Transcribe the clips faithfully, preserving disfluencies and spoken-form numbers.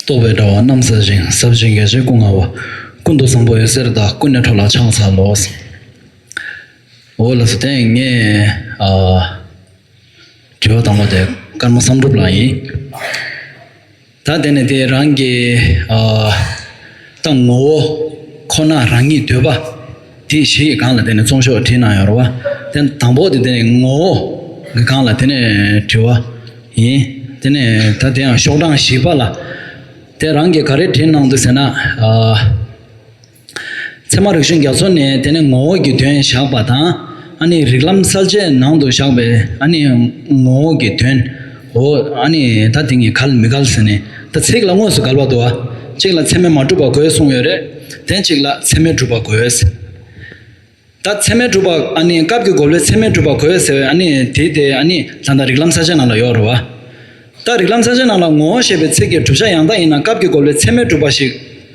རྟོག་པའི་དྲ་བ་རྣམ་བསལ་ཞིང་། ཟབ་ཞི་འགལ་རྐྱེན་ཀུན་བསྔལ་བ། ཀུན་ཏུ་བཟང་པོ་འོད་ཟེར་ལྟ། ཀུན་ནས་འཕྲོ་ལ་ཕྱག་འཚལ་ལོ། འོ་ལགས་སོ། དེ་ངས་ཨ་དྲི་བ་དང་པོ་དེ་ཀརྨ་བསམ་གྲུབ་ལགས་ཡིན། ད་དེ་ནས་དེ་རང་གི་ཨ་ད་ངོ་བོ་ཁོ་ན་རང་ཉིད་འདོད་པ་དེ་བཞི་ཡི་སྒང་ལ་དེ་ནས་ཚོགས་ཤོག་བྲིས་གནང་ཡོད་རེད་བ། དེ་དང་པོ་དེ་དེ་ནས་ངོ་བོ་གི་སྒང་ལ་དེ་ནས་དྲི་བ་ཡིན། དེ་ནས་ད་དེ་ཡང་ཤོག་གྲངས་བཞི་པ་ལ། དེ་རང་གིས་ག་རེ་བྲིས་གནང་འདུག་ཟེར་ན། ཨ་ཚད་མ་རིག་གཞུང་རྒྱ་མཚོ་ནས་དེ་ནས་ངོ་བོ་གི་དོན་བཞག་པ་དང་། ཨ་ནི་རིགས་ལམ་གསལ་བྱེད་ནང་དུ་བཞག་པའི་ཨ་ནི་ངོ་བོ་གི་དོན། འོ་ཨ་ནི་ད་དེ་གཉིས་འགལ་མི་འགལ་ཟེར་ནས། ད་ཚིག་ལ་དངོས་སུ་འགལ་བ་འདུག་བ། གཅིག་ལ་ཚད་མས་མ་གྲུབ་པ་དགོས་གསུངས་ཡོད་རེད། དེ་གཅིག་ལ་ཚད་མས་གྲུབ་པ་དགོས། ད་ཚད་མས་གྲུབ་པ་ཨ་ནི་སྐབས་ཀྱི་རྒོལ་བས་ཚད་མས་གྲུབ་པ་དགོས་ཟེར་བའི་ཨ་ནི་དེ་དེ་ཨ་ནི་ད་ལྟ་རིགས་ལམ་གསལ་བྱེད་ནང་ལ་ཡོད་རེད་བ། ད་རིགས་ལམ་གསལ་བྱེད་ནང་ལ་ངོ་བོ་ཞེས་པའི་ཚིག་གི་བསྒྲུབ་བྱ་ཡང་དག་ཡིན་ན་སྐབས་ཀྱི་རྒོལ་བས་ཚད་མས་གྲུབ་པ་ཞིག་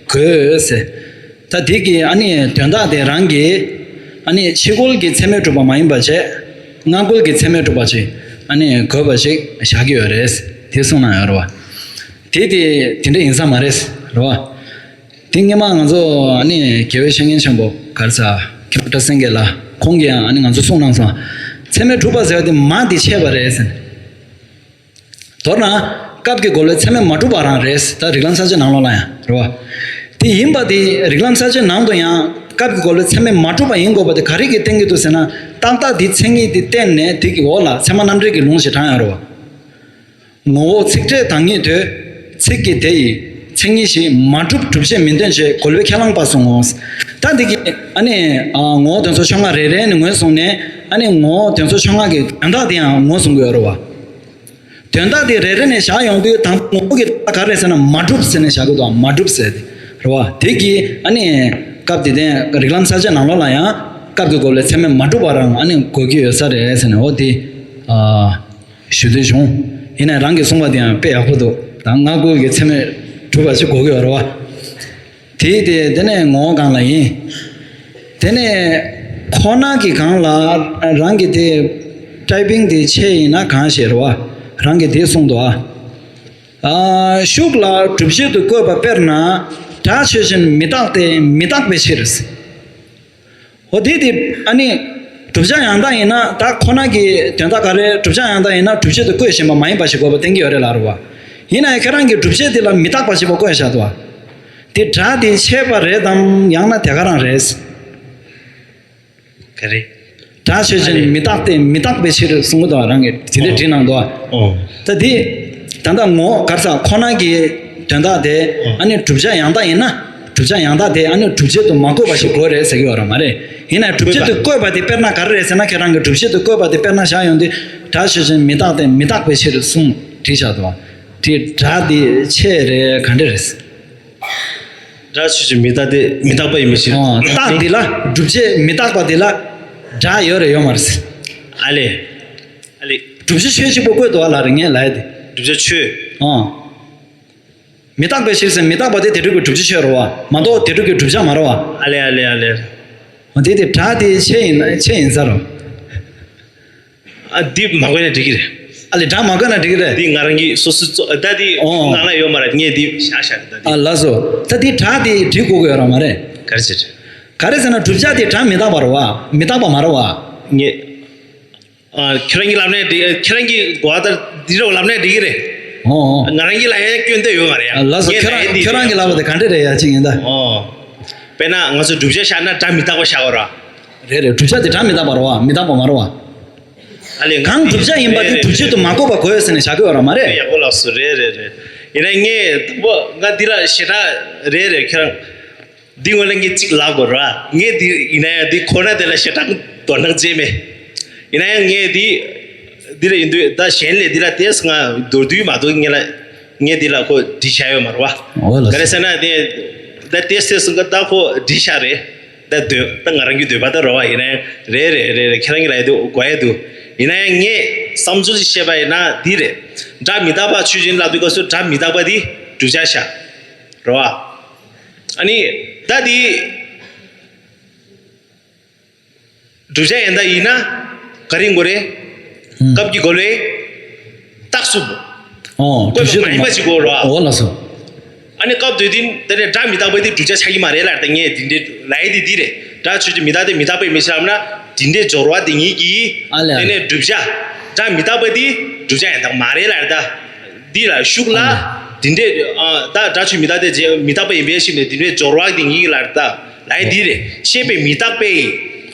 དགོས་ཟེར། ད་དེ་གི་ཨ་ནི་དོན་དག་དེ་རང་གི་ཨ་ནི་ཕྱི་རྒོལ་གྱི་ཚད་མས་གྲུབ་པ་མ་ཡིན་པ་བྱས། སྔ་རྒོལ་གྱི་ཚད་མས་གྲུབ་པ་ཞིག་ཨ་ནི་དགོས་པ་ཞིག་བཞག་གི་ཡོད་རེད། དེ་གསུངས་གནང་ཡོད་རེད་བ། དེ་དེ་དེ་འདྲ་ཡིན་ས་མ་རེད། རེད་བ། དེ་སྔོན་མ་ང་ཚོ་ཨ་ནི་དགེ་བའི་བཤེས་གཉེན་ཆེན་པོ་ག་རེ་ཟ་མཁན་པོ་བཀྲ་སེང་གེ་ལགས་ཁོང་གིས་ཡང་ཨ་ནི་ང་ཚོ་གསུངས་གནང་སོང་། ཚད་མས་གྲུབ་པ་ཟེར་བ་དེ་མ་དེ་ཆད་པ་རེད་ཟེར། མདོར་ན་སྐབས་ཀྱི་རྒོལ་བས་ཚད་མས་མ་གྲུབ་པ་རང་རེད། ད་རིགས་ལམ་གསལ་བྱེད་ནང་ལོགས་ལ་ཡང་རེད་བ། དེ་ཡིན་པ་དེ་རིགས་ལམ་གསལ་བྱེད་ནང་དུ་ཡང་སྐབས་ཀྱི་རྒོལ་བས་ཚད་མས་མ་གྲུབ་པ་ཡིན་དགོས་པ་དེ་ག་རེ་གིས་བསྟན་གྱི་འདུག་ཟེར་ན། ཏག་ཏག་དེ་མཚན་ཉིད་དེ་བསྟན་ནས་དེ་གི་འོག་ལ་ཚད་མ་རྣམ་འགྲེལ་གྱི་ལུང་ཞིག་དྲངས་ཡོད་རེད་བ། ངོ་བོ་ཚིག་ཕྲད་དང་ཉིད་དོ། ཚིག་གི་དེ་ཡི་མཚན་ཉིད་བཞི་མ་གྲུབ་སྒྲུབ་བྱེད་མིན་སྟོན་ཞེས་རྒོལ་བས་ཁས་བླངས་པ་གསུངས་ངོ་། ད་འདི་གི་ཨ་ནི་ཨ་ངོ་བོ་དོན་ཚོགས་ཕྱོགས་སྔ་རེ་རེ་ནས་ངོས་བཟུང་ནས། ཨ་ནི་ངོ་བོ་དོན་ཚོགས་ཕྱོགས་སྔ་གི་དོན་དག་དེ་ཡང་ངོས་བཟུང་གི་ཡོད་རེད་བ། དོན་དག་དེ་རེ་རེ་ནས་བཞག་ཡོང་དུས་དང་པོ་ངོ་བོ་གི་དོན་དག་ག་རེ་ཟེར་ན་མ་གྲུབ་ཟེར་ནས་བཞག་གི་འདུག་མ་གྲུབ་ཟེར་དེ་རེད་བ། དེ་གི་ཨ་ནི་སྐབས་དེ་དེ་རིགས་ལམ་གསལ་བྱེད་ནང་ལོགས་ལ་ཡང་སྐབས་ཀྱི་རྒོལ་བས་ཚད་མས་མ་གྲུབ་པ་རང་ཨ་ནི་དགོས་ཀྱི་ཡོད་ས་རེད་ཟེར་ནས། འོ་དེ་ཨ། ཞུ་འདོད་བྱུང་། ཡིན་ནའི་རང་གིས་གསུངས་པ་དེ་ཡང་དཔེ་ཡག་པོ་འདུག་ད་སྔ་རྒོལ་གྱི་ཚད་མས་གྲུབ་པ་ཞིག་དགོས་ཀྱི་ཡོད་རེད་བ། དེ་དེ་དེ་ནས་ངོ་བོ་སྒང་ལ་ཡིན། དེ་ནས་ཁོ་ན་གི་སྒང་ལ་རང་གི་དེ་ཊའི་པིང་དེ་ཆེ་ཡིན་ན་གང་ཞིག་རེད་བ། རང་གིས་དེ་གསུངས་འདུག་ཨ། ཨ་ཤུགས་ལ་སྒྲུབ་བྱེད་དུ་བཀོད་པ་དཔེར་ན། སྒྲ་ཆོས་ཅན་མི་རྟག་སྟེ་མི་རྟག་པའི་ཕྱིར། འོ་དེ་དེ་ཨ་ནི་བསྒྲུབ་བྱ་ཡང་དག་ཡིན་ན་ད་ཁོ་ན་གི་དོན་དག་ག་རེ། བསྒྲུབ་བྱ་ཡང་དག་ཡིན་ན་སྒྲུབ་བྱེད་དུ་བཀོད་བཞིན་པ་མ་ཡིན་པ་ཞིག་དགོས་པ་བསྟན་གྱི་ཡོད་རེད་ལབ་རེད་བ། ཡིན་ན་ཡང་ཁྱེད་རང་གིས་སྒྲུབ་བྱེད་དེ་ལ་མི་རྟག་པ་ཞིག་པ་བཀོད་བཞག་འདུག་བ། དེ་སྒྲ་དེ་ཆད་པ་རེད་དམ་ཡང་ན་དེ་ག་རང་རེད། ག་རེ། སྒྲ་ཆོས་ཅན་མི་རྟག་སྟེ་མི་རྟག་པའི་ཕྱིར་གསུང་གི་འདུག་བ། རང་གིས་དེ་འདྲ་བྲིས་གནང་འདུག་བ། ཨོ། ད་དེ་ད་ལྟ་ངོ་ག་རེ་ཟ་ཁོ་ན་གི་དོན་དག་དེ། ཨོ། ཨ་ནི་བསྒྲུབ་བྱ་ཡང་དག་ཡིན་ན། བསྒྲུབ་བྱ་ཡང་དག་དེ་ཨ་ནི་སྒྲུབ་བྱེད་དུ་མ་བཀོད་པ་ཞིག་དགོས་རེད་ཟེར་གྱི་ཡོད་རེད་མ་རེད། ཡིན་ན་སྒྲུབ་བྱེད་དུ་བཀོད་པ་དེ་དཔེར་ན་ག་རེ་རེད་ཟེར་ན། ཁྱེད་རང་གིས་སྒྲུབ་བྱེད་དུ་བཀོད་པ་དེ་དཔེར་ན་བཞག་ཡོང་དུས། སྒྲ་ཆོས་ཅན་མི་རྟག་སྟེ་མི་རྟག་པའི་ཕྱིར་གསུངས་བྲིས་བཞག་འདུག་བ། དེ་སྒྲ་དེ་ཆད་རེད་ག་འདྲ་རེད། སྒྲ་ཆོས་ཅན་མི་རྟག་སྟེ་མི་རྟག་པ་ཡིན་པའི་ཕྱིར། ཨོ། རྟགས་འདི་ལ་སྒྲུབ་བྱེད་མི་རྟག་པ་འདི་ལ་སྒྲ་ཡོད་རེད་ཡོད་མ་རེད། ཨ་ལས། ཨ་ལས། སྒྲུབ་བྱེད་ཆོས་གཅིག་པོ་བཀོད་འདུག་བ་ལ་རེ་ངས་ལབ་ཡ་དེ། སྒྲུབ་བྱེད་ཆོས། ཨོ། མི་རྟག་པའི་ཕྱིར་ཟེར་མི་རྟག་པ་དེ་དེ་སྒྲུབ་ཀྱི་སྒྲུབ་བྱེད་ཆོས་རེད་བ། མ་གཏོགས་དེ་སྒྲུབ་ཀྱི་བསྒྲུབ་བྱ་མ་རེད་བ། ཨ་ལས་ཨ་ལས་ཨ་ལས། འོ་དེ་དེ་སྒྲ་དེ་ཆད་ཡིན་ཆད་ཡིན་ས་རེད། ཨ་འདི་མ་བཀོད་ན་འགྲིག་གི་རེད། ཨ་ལས་སྒྲ་མ་བཀོད་ན་འགྲིག་གི་རེད། འདི་ང་རང་གིས་སོ་སོ་ཙོ་ད་འདི་ཨོ། ནང་ལ་ཡོད་མ་རེད། ངས་འདི་བཞག་བཞག་ད་འདི། ཨ་ལགས་སོ། ད་འདི་སྒྲ་དེ་འབྲི་དགོས་ཀྱི་ཡོད་ར་མ་རེད། ག་རེ་བྱེད། ག་རེ་ཟེར་ན་བསྒྲུབ་བྱ་དེ་སྒྲ་མི་རྟག་པ་རེད་བ། མི་རྟག་པ་མ་རེད་བ། ངས་ཨ་ཁྱེད་རང་གིས་ལབ་ནའི་འགྲིག་ཁྱེད་རང་གིས་གོ་བ་ལྟར་འདི་རེད་ལབ་ནའི་འགྲིག་གི་རེད། ཨོ་ཨོ། ང་རང་གིས་ལབ་ཡ་སྐྱོན་དེ་ཡོད་མ་རེད་ཡ། ཨ་ལགས་སོ། ངས་ཁྱེད་རང་ལབ་ཡ་འདི་ཁྱེད་རང་གིས་ལབ་པ་དེ་ག་འདྲ་རེད་ཡ་གཅིག་ཡིན་ད། ཨོ། དཔེར་ན་ང་ཚོ་བསྒྲུབ་བྱ་བཞག་ན་སྒྲ་མི་རྟག་པ་བཞག་པ་རེད། རེད་རེད། བསྒྲུབ་བྱ་དེ་སྒྲ་མི་རྟག་པ་རེད་བ། མི་རྟག་པ་མ་རེད་བ། ཨ་ལས་གང་བསྒྲུབ་བྱ་ཡིན་པ་དེ་རེད་སྒྲུབ་བྱེད་དུ་མ་བཀོད་པ་དགོས་ཟེར་ནས་བཞག་གི་ཡོད་ར་མ་རེད། ཡག་པོ་ལབ་སོང་། རེད་རེད་རེད། ཡིན་ན་ངས་བོ་ང་འདི་ལ་ཞེ་དྲག་རེད་རེད། ཁྱེད་རང་འདི་ངོས་ལ་ངས་གཅིག་ལབ་དགོས་ར། ངས་འདི་ཡིན་ན་ཡང་འདི་ཁོ་ན་དེ་ལ་ཞེ་དྲག་དོ་སྣང་བྱས་མེད། ཡིན་ན་ཡང་ངས་འདི་འདི་ལ་ཡིན་དུས་ད་གཞན་ལས་འདི་ལ་ཏོག་ཙམ་ང་མདོར་བསྡུས་མ་གཏོགས་ངས་ལ་ངས་འདི་ལ་ཁོ་འབྲི་བྱ་ཡོད་མ་རེད་བ། འོ་ལགས་སོ། ག་རེ་ཟེར་ན་དེ་ད་ཏོག་ཙམ་ཏོག་ཙམ་ད་ཁོ་འབྲི་བྱ་རེད། ད་འདོད་ད་ང་རང་གི་འདོད་པ་ད་རེད་བ། ཡིན་ན་ཡང་རེད་རེད་རེད་རེད། ཁྱེད་རང་གི་ལབ་ཡ་དེ་གོ་ཡ་འདུག་ཡིན་ན་ཡང་ངས་བསམ་ཚུལ་ཞིག་བཤད་པ་ཡིན་ན་འདི་རེད། སྒྲ་མི་རྟག་པ་ཆོས་ཅན་ལབ་དུས་སྐབས་སུ་སྒྲ་མི་རྟག་པ་འདི་བསྒྲུབ་བྱ་བཞག་རེད་བ། ཨ་ནི་ད་འདི་བསྒྲུབ་བྱ་ཡང་དག་ཡིན་ན་ག་རེ་དགོས་རེད། ཨང་། སྐབས་ཀྱི་རྒོལ་བས་རྟགས་སུ་ཨོ། བཀོད་པ་མ་ཡིན་པ་ཞིག་དགོས་རེད་བ། འོ་ལགས་སོ། ཨ་ནི་སྐབས་དེ་དུས་དེ་ནས་སྒྲ་མི་རྟག་པ་དེ་བསྒྲུབ་བྱ་ཆགས་ཀྱི་མ་རེད་ལབ་ད་ངས་དེ་འདྲའི་ལབ་ཡས་དེ་འདི་རེད། སྒྲ་ཆོས་ཅན་མི་རྟག་སྟེ་མི་རྟག་པའི་མི་ཆགས་ན་དེ་འདྲའི་སྦྱོར་བ་དེ་ཉིད་ཀྱིས་ཨ་ལས། དེ་ནས་བསྒྲུབ་བྱ་སྒྲ་མི་རྟག་པ་དེ་བསྒྲུབ་བྱ་ཡང་དག་མ་རེད་ལབ་ད། འདི་ལ་ཤུགས་ལ་ཨ་ལས། དེ་འདྲའི་ཨ་ད་སྒྲ་ཆོས་མི་རྟག་སྟེ་མི་རྟག་པ་ཡིན་པའི་ཕྱིར་ནས་དེ་འདྲའི་སྦྱོར་བ་དེ་ཉིད་ཀྱིས་ལབ་ད་ལབ་ཡས་འདི་རེད། ཤེས་པའི་མི་རྟག་པས།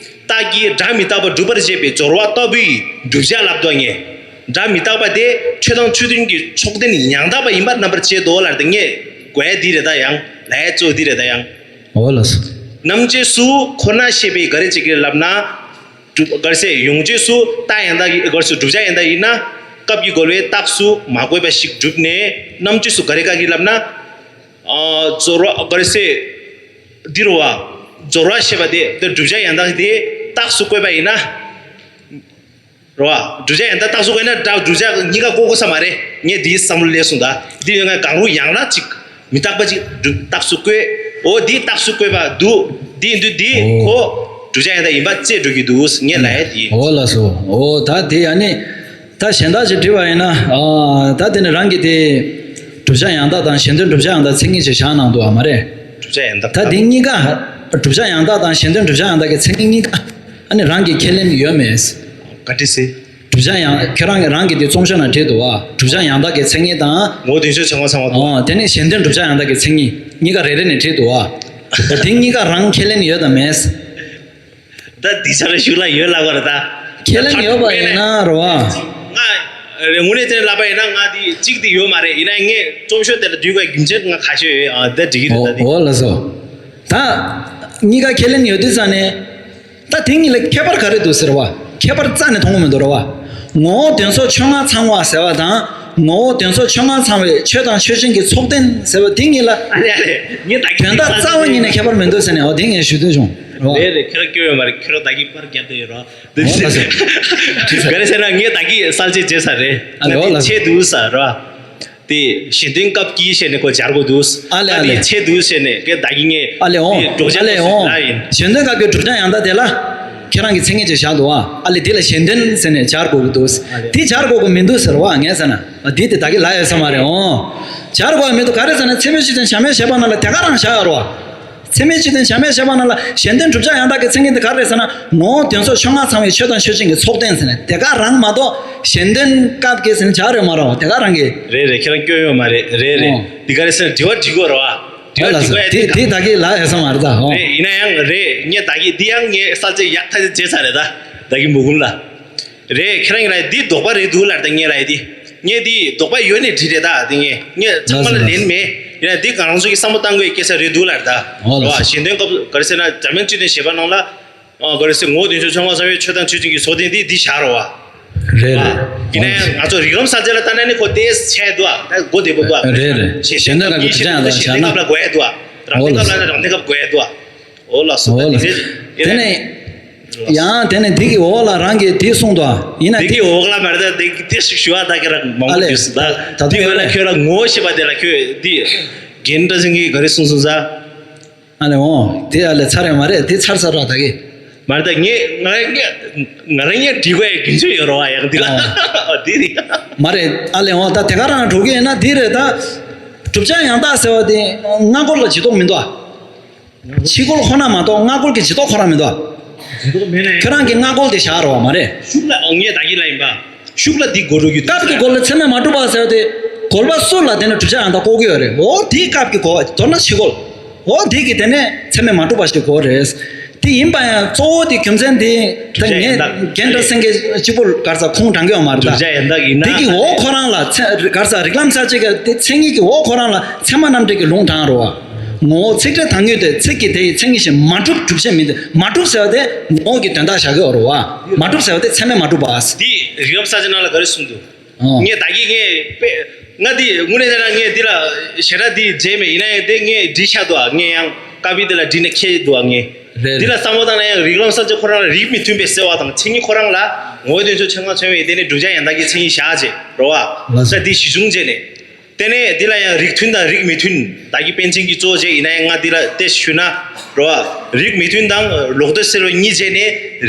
རྟགས་ཀྱིས་སྒྲ་མི་རྟག་པ་སྒྲུབ་པར་བྱེད་པའི་སྦྱོར་བ་ལྟ་བུའི་བསྒྲུབ་བྱ་ལབ་འདུག་ངས། སྒྲ་མི་རྟག་པ་དེ་ཆོས་དང་ཆོས་ཅན་གྱི་ཕྱོགས་ལྡན་ཡང་དག་པ་ཡིན་པར་རྣམ་པར་བཅད་དོ་ལབ་དེ་ངས་གོ་ཡ་འདི་རེད་ད་ཡང་ལབ་ཡ་གཙོ་འདི་རེད་ད་ཡང་། འོ་ལགས་སོ། རྣམ་བཅད་སུ་ཁོ་ན་ཤེས་པས་ག་རེ་བྱེད་ཀྱི་རེད་ལབ་ན། ག་རེ་ཟེར་ཡོངས་གཅོད་སུ་རྟགས་ཡང་དག་གི་ག་རེ་ཟེར་བསྒྲུབ་བྱ་ཡང་དག་ཡིན་ན་སྐབས་ཀྱི་རྒོལ་བས་རྟགས་སུ་མ་བཀོད་པ་ཞིག་བསྒྲུབས་ནས་རྣམ་བཅད་སུ་ག་རེ་བཀག་གི་ལབ་ན། ཨ་སྦྱོར་བ་ག་རེ་ཟེར། འདི་རུ་བ། སྦྱོར་བ་ཞེས་པ་དེ་དེ་བསྒྲུབ་བྱ་ཡང་དག་དེ་རྟགས་སུ་བཀོད་པ་ཡིན་ན། རུ་བ། བསྒྲུབ་བྱ་ཡང་དག་རྟགས་སུ་བཀོད་ན་སྒྲ་བསྒྲུབ་བྱ་གཉིས་ཀ་བཀོད་དགོས་ས་མ་རེད། ངས་འདིའི་བསམ་བློ་སླེབས་སོང་ད། འདི་ཡོད་ན་གང་རུང་ཡང་ན་གཅིག་མི་རྟག་པ་གཅིག་བསྒྲུབ་རྟགས་སུ་བཀོད། འོ་འདི་རྟགས་སུ་བཀོད་པ་འདུག་འདི་འདུག་འདི་ཨོ། ཁོ་བསྒྲུབ་བྱ་ཡང་དག་ཡིན་པ་བཅད་འགྲོ་གི་འདུག་ངས་ལབ་ཡ་དེ་ཡིན། འོ་ལགས་སོ། འོ་ད་དེ་ཡ་ནི། ད་གཞན་དག་ཅིག་བྲིས་པ་ཡིན་ན། ཨ་ད་དེ་ནི་རང་གི་དེ། བསྒྲུབ་བྱ་ཡང་དག་དང་གཞན་དོན་བསྒྲུབ་བྱ་ཡང་དག་མཚན་ཉིད་ཅེས་བཞག་གནང་འདུག་བ་མ་རེད། བསྒྲུབ་བྱ་ཡང་དག་ད་དེ་གཉིས་ཀ། བསྒྲུབ་བྱ་ཡང་དག་དང་གཞན་དོན་བསྒྲུབ་བྱ་ཡང་དག་གི་མཚན་ཉིད་གཉིས་ཀ། ཨ་ནི་རང་གི་ཁས་ལེན་ཡོད་མེད། ག་འདྲ་ཟེར། བསྒྲུབ་བྱ་ཡང་ཁྱེད་རང་གི་རང་གི་དེ་རྩོམ་ཤོག་ནང་བྲིས་འདུག་བ། བསྒྲུབ་བྱ་ཡང་དག་གི་མཚན་ཉིད་དང་། ངོ་བོ་དོན་བྱེད་ཚང་མ་ཚང་མ་འདུག་ཨོ་དེ་ནི་གཞན་དོན་བསྒྲུབ་བྱ་ཡང་དག་གི་མཚན་ཉིད་གཉིས་ཀ་རེ་རེ་ནས་བྲིས་འདུག་བ། དེ་གཉིས་ཀ་རང་ཁས་ལེན་ཡོད་དམ་མེད། ད་འདི་ཆ་ལ་ཤུགས་ལ་ཡོད་ལབ་པ་རེད་ད། ཁས་ལེན་ཡོད་པ་ཡིན་ན་རེད་བ། ང་རེ་དངོས་གནས་དེ་ལབ་པ་ཡིན་ན་ང་འདི་གཅིག་འདི་ཡོད་མ་རེད། ཡིན་ན་ངས་རྩོམ་ཤོག་དེ་ལ་འདུས་པའི་རྒྱུ་མཚན་ང་ཁ་ཤས་ཡོད། ཨ་ད་འགྲིག་གི་རེད་ད་འདི། འོ་ལགས་སོ། ད་གཉིས་ཀ་ཁས་ལེན་ཡོད་དུས་ཙང་ནས། ད་དེ་གཉིས་ལ་ཁྱད་པར་ག་རེ་འདུག་ཟེར་བ། ཁྱད་པར་རྩ་ནས་མཐོང་གི་མི་འདུག་རེད་བ། ངོ་བོ་དོན་སོགས་ཆོས་ལྔ་ཚང་བ་ཟེར་བ་དང་། ངོ་བོ་དོན་སོགས་ཆོས་ལྔ་ཚང་བའི་ཆོས་དང་ཆོས་ཅན་གྱི་ཚོགས་ལྡན་ཟེར་བ་དེ་གཉིས་ལ། ཨ་ལེ་ཨ་ལེ། ངས་ད་དོན་དག་རྩ་བ་ཉིད་ནས་ཁྱད་པར་མི་འདུག་ཟེར་ནས་འོ་དེ་ངས་ཞུ་འདོད་བྱུང་། རེད་བ། རེད་རེད། ཁྱོད་རང་སྐྱོ་ཡོད་མ་རེད། ཁྱོད་རང་ད་གིན་པར་རྒྱབ་བསྡད་ཡོད་རོགས། འོ་ལགས་སོ། ག་རེ་ཟེར་ན་ངས་ད་གིན་གསལ་བྱེད་བྱས་ཚར་རེད། ཨ་ལེ་འོ་ལགས་སོ། ཆེད་དུ་ས་རོ། དེ་གཞན་དོན་སྐབས་ཀྱི་བཤད་ནས་ཁོ་སྦྱར་དགོས་འདུག་ཨ་ལེ་ཨ་ལེ། ད་དེ་ཆེད་དུ་བཤད་ནས་ཀྱེ་ད་གིན་ངས་ཨ་ལེ་འོ། དེ་སྒྲོག་ཨ་ལེ་འོ། ཡིན། གཞན་དོན་སྐབས་ཀྱི་བསྒྲུབ་བྱ་ཡང་དག་དེ་ལ་ཁྱེད་རང་གི་མཚན་ཉིད་ཅིག་བཞག་འདུག་ཨ། ཨ་ལེ་དེ་ལ་གཞན་དོན་ཟེར་ནས་སྦྱར་དགོས་ཀྱི་འདུག་ཨ་ལེ། དེ་སྦྱར་དགོས་ཀྱི་མི་འདུག་ཟེར་བ་ངས་ཟེར་ན། ཨ་དེ་དེ་ད་གིན་ལབ་ཡོད་ས་མ་རེད་འོ། སྦྱར་དགོས་མི་འདུག་ག་རེ་ཟེར་ན་ཚད་མའི་སྤྱི་དོན་བྱ་མེད་བྱས་པ་ནང་ལ་དེ་ག་རང་བཞག་ཡོད་རེད་བ། ཚད་མའི་སྤྱི་དོན་བྱ་མེད་བྱས་པ་ནང་ལ་གཞན་དོན་བསྒྲུབ་བྱ་ཡང་དག་གི་མཚན་ཉིད་དེ་ག་རེ་རེད་ཟེར་ན། ངོ་བོ་དོན་སོགས་ཆོས་ལྔ་ཚང་བའི་ཆོས་དང་ཆོས་ཅན་གྱི་ཚོགས་ལྡན་ཟེར་ནས་དེ་ག་རང་མ་གཏོགས་གཞན་དོན་སྐབས་ཀྱི་ཟེར་ནས་བྱ་རེད་མ་རེད་དེ་ག་རང་གི། རེད་རེད། ཁྱེད་རང་སྐྱོན་ཡོད་མ་རེད། རེད་རེད། ཨོ། འདི་ག་རེ་ཟེར་ན་དྲི་བ་འདྲི་དགོས་རེད་བ། དྲི་བ་འདྲི་དགོས་ཡ་དེ་དེ་དེ་ད་གིན་ལབ་ཡོད་ས་མ་རེད་ད་ཨོ། རེད་ཡིན་ན་ཡང་རེད་ངས་ད་གིན་འདི་ཡང་ངས་གསལ་བྱེད་ཡག་ཐག་ཆོད་བྱས་ཚར་རེད་ད་ད་གིན་མུ་གུམ་ལ། རེད་ཁྱེད་རང་གིས་ལབ་འདི་དོགས་པ་རེད་འདུག་ལབ་ད་ངས་ལབ་ཡ་འདི། ངས་འདི་དོགས་པ་ཡོད་ནས་བྲིས་རེད་ད་འདི་ངས་ངས་ཚང་མ་ལ་ལན་མེད། ཡིན་ན་འདི་ང་རང་ཚོ་གིས་བསམ་བློ་བཏང་དགོས་ཡ་སྐད་ཆ་རེད་འདུག་ལབ་ད། འོ་ལགས་སོ། གཞན་དོན་སྐབས་ག་རེ་ཟེར་ན་འཛམ་གླིང་སྤྱི་དོན་བྱེད་པ་ནང་ལ། ཨ་ག་རེ་ཟེར་ངོ་བོ་དོན་སོགས་ཆོས་ལྔ་ཚང་བའི་ཆོས་དང་ཆོས་ཅན་གྱི་ཚོགས་ལྡན་འདི་འདི་བཞག་རོགས་བ། རེད་རེད། ཡིན་ན་ཡང་ང་ཚོ་རིགས་ལམ་གསར་བརྗེ་ལ་ལྟ་ན་ནི་ཁོ་ཏོག་ཙམ་ཆད་འདུག་ཨ། ད་གོ་བདེ་པོ་འདུག་ཨ། རེད་རེད། གཞན་དོན་སྐབས་ཀྱི་བསྒྲུབ་བྱ་ཡང་དག་བཞག་ན། གཞན་དོན་སྐབས་ལ་གོ་ཡ་འདུག་ཨ། རང་དོན་སྐབས་ལ་ནི་རང་དོན་སྐབས་གོ་ཡ་འདུག་ཨ། འོ་ལགས་སོ། འོ་ལགས་སོ། དེ་ནས་ཡང་དེ་ནས་འདི་གི་འོག་ལ་རང་གིས་འདི་གསུངས་འདུག་ཨ། ཡིན་ན་འདི་གི་འོག་ལ་མ་རེད་ད་འདི་འདི་ཞིག་ཞུ་བ་ད་གི་རང་མང་པོ་ཨ་ལས། འདུག་ཟེར་ད་ད་འདི་འོག་ལ་ཁྱོད་རང་ངོ་ཤེས་པ་དེ་ལ་ཁྱོད་འདི་རྒན་བཀྲ་ཤིས་ཀྱིས་ག་རེ་གསུངས་སོང་ཟེར། ཨ་ལེ་འོང་། དེ་ཨ་ལེ་ཚར་ཡོད་མ་རེད། དེ་ཚར་ཚར་རོགས་ད་གི། མ་རེད་ད་ངས་ང་ངས་ང་རང་ངས་འབྲི་དགོས་ཡ་རྒྱུ་མཚན་ཡོད་རོགས་ཨ་ཡང་འདི་ལ། ཨ་འདི་རེད། མ་རེད་ཨ་ལེ་འོང་། ད་དེ་ག་རང་འགྲོ་གི་ཡིན་ན་འདི་རེད་ད། བསྒྲུབ་བྱ་ཡང་དག་ཟེར་བ་དེ་སྔ་རྒོལ་ལ་ཇུས་གཏོགས་མི་འདུག་ཨ། ཕྱི་རྒོལ་ཁོ་ན་མ་གཏོགས་སྔ་རྒོལ་གྱི་ཇུས་གཏོགས་ཁོ་རང་མི་འདུག་ཨ། ཇུས་གཏོགས་མེད་ནའི། ཁྱོད་རང་གི་སྔ་རྒོལ་དེ་བཞག་རོགས་མ་རེད། ཤུགས་ལ་ཨང་ངས་ད་གིན་ལ་ཡིན་པ། ཤུགས་ལ་འདི་གོ་རུ་ཡོད། སྐབས་ཀྱི་རྒོལ་ལ་ཚད་མས་མ་གྲུབ་པ་ཟེར་བ་དེ་རྒོལ་བ་སུ་ལ་དེ་ནས་བསྒྲུབ་བྱ་ཡང་དག་བཀོད་ཀྱི་ཡོད་རེད། འོ་དེའི་སྐབས་ཀྱི་གོ་བ་མདོར་ན་ཕྱི་རྒོལ། འོ་དེ་གི་དེ་ནས་ཚད་མས་མ་གྲུབ་པ་ཞིག་གོ་རེད། དེ་ཡིན་པ་ཡང་གཙོ་བོ་དེ་རྒྱུ་མཚན་དེ་ད་ངས་རྒན་བཀྲ་སེང་གེ་གཅིག་པུ་གར་ས་ཁུངས་དྲངས་ཀྱི་ཡོད་མ་རེད་ད། བསྒྲུབ་བྱ་ཡང་དག་ཡིན་ན། དེ་གི་འོག་ཁོ་རང་ལ་ཚད་གར་ས་རིགས་ལམ་གསར་བརྗེ་གི་དེ་མཚན་ཉིད་ཀྱི་འོག་ཁོ་རང་ལ་ཚད་མ་རྣམ་འགྲེལ་གྱི་ལུང་དྲངས་རོགས། ངོ་བོ་ཚིག་འགྲེལ་དང་ཉིད་དེ་ཚིག་གི་དེ་ཡི་མཚན་ཉིད་བཞིན་མ་གྲུབ་སྒྲུབ་བྱེད་མིན་ཏེ། མ་གྲུབ་ཟེར་བ་དེ་ངོ་བོ་གི་དོན་དག་བཞག་གི་ཡོད་རེད་བ། མ་གྲུབ་ཟེར་བ་དེ་ཚད་མས་མ་གྲུབ་པ། འདི་རིགས་ལམ་གསར་བརྗེ་ནང་ལ་ག་རེ་གསུངས་འདུག་ཨོ། ངས་ད་གིན་ངས་དཔེ་ང་འདི་དངོས་གནས་བྱས་ན་ངས་འདི་ལ་ཞེ་དྲག་འདི་མཇལ་མེད། ཡིན་ན་ཡང་དེ་ངས་བྲིས་བཞག་འདུག་ཨ། ངས་ཡང་ཀ་པི་འདི་ལ་བྲིས་ནས་འཁྱེར་འདུག་ཨ། ངས་རེད་འདི་ལ་རེད། བསམ་བློ་བཏང་ན་ཡང་རིགས་ལམ་གསར་བརྗེ་ཁོ་རང་ལ་རིགས་མི་མཐུན་པའི་ཟེར་བ་དང་མཚན་ཉིད་ཁོ་རང་ལ་ངོ་བོ་དོན་སོགས་ཆོས་ལྔ་མཚོན་བའི་དེ་ནི་བསྒྲུབ་བྱ་ཡང་དག་གི་མཚན་ཉིད་བཞག་བྱས་རོ་ཨ། ལགས་སོ། ད་འདི་གཞི་བྱུང་བྱས་ནས། དེ་ནས་འདི་ལ་ཡང་རིགས་མཐུན་དང་རིགས་མི་མཐུན། ད་གི་པཎ་ཆེན་གྱི་གཙོ་བོ་བྱས་ཡིན་ན་ཡང་ང་འདི་ལ་ཏེ་ཞུས་ན་རོ། རིགས་མི་མཐུན་དང་ལོག་ལྟ་སེལ་བ་གཉིས་བྱས་ནས་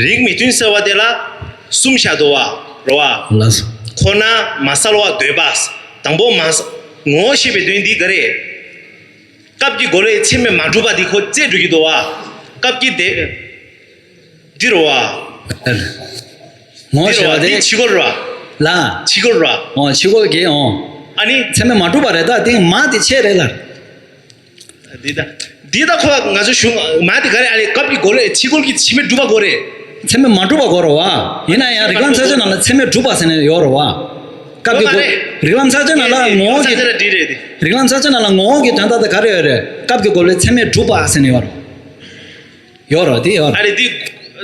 རིགས་མི་མཐུན་ཟེར་བ་དེ་ལ་གསུམ་བཞག་འདུག་བ་རོ། ལགས་སོ། ཁོ་ན་མ་བསལ་བ་འདོད་པ། དང་པོ་མ་བསལ། ངོ་བོ་ཤེས་པའི་དོན་འདི་ག་རེ། སྐབས་ཀྱི་གོ་ལའི་ཚད་མས་མ་གྲུབ་པ་དེ་ཁོ་རྩོད་འགྲོ་གི་འདུག་བ། སྐབས་ཀྱི་དེ། འདི་རོ་བ། ངོ་འདི་རོ་བ། ཞེས་པ་དེ། འདི་ཕྱི་གོ་རོ་བ། ལ། ཕྱི་གོ་རོ་བ། ཨོ་ཕྱི་གོ་གི་ཨོ། ཨ་ནི། ཚད་མས་མ་གྲུབ་པ་རེད། ད་དེ་མ་དེ་ཆད་རེད་ལ། འདི་ད། འདི་ད་ཁོ་ང་ཚོ་ཞུ་མ་དེ་ག་རེ། ཨ་ནི་སྐབས་ཀྱི་གོ་ལའི་ཕྱི་གོ་གི་ཚད་མས་གྲུབ་པ་གོ་རེད། ཚད་མས་མ་གྲུབ་པ་གོ་རོ་བ། ཡིན་ན་ཡང་རིགས་ལམ་ས་བཅད་ནང་ལ་ཚད་མས་གྲུབ་པ་ཟེར་ནས་ཡོད་རོ་བ། སྐབས་ཀྱི་གོ། རིགས་ལམ་ས་བཅད་ནང་ལ་ངོ་བོ་གི། རིགས་ལམ་ས་བཅད་ནང་ལ་ངོ་བོ་གི་དོན་དག་དེ་ག་རེ་ཡོད་རེད། སྐབས་ཀྱི་གོ་ལའི་ཚད་མས་གྲུབ་པ་ཟེར་ནས་ཡོད་རོ། ཡོད་རོ། དེ་ཡོད་རོ། ཨ་རེ་འདི།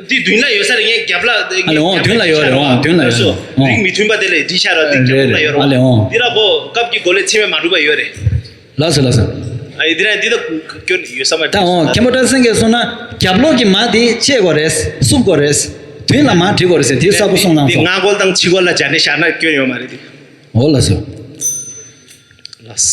འདི་མདུན་ལ་ཡོད་ས་རེད། ངས་རྒྱབ་ལ་ཨ་ལེ་འོང་། མདུན་ལ་ཡོད་རེད། འོང་། མདུན་ལ་ཡོད་རེད། འོང་། རིགས་མི་མཐུན་པ་དེ་ལས་འདི་ཤར་ར། འདི་རྒྱབ་ལ་ཡོད་རེད། ཨ་ལེ་འོང་། འདི་ར་བོ་སྐབས་ཀྱི་གོ་ལའི་ཚད་མས་མ་གྲུབ་པ་ཡོད་རེད། ལགས་སོ་ལགས་སོ། ཨ་ཡི་འདི་ར་འདི་ད་སྐྱོན་ཡོད་ས་མ་རེད། ད་འོང་། མཁན་པོ་བཀྲ་ཤིས་སེང་གེས་གསུངས་ན་རྒྱབ་ལོགས་ཀྱི་མ་དེ་བཅད་དགོས་རེད། བསུབ་དགོས་རེད། མདུན་ལ་མ་བྲིས་དགོས་རེད་ཟེར། དེ་གསལ་པོ་གསུངས་གནང་སོང་། སྔ་གོ་ལ་དང་ཕྱི་གོ་ལ་སྦྱར་ནས་བཞག་ན་སྐྱོན་ཡོད་མ་རེད་དེ། འོ་ལགས་སོ། ལགས།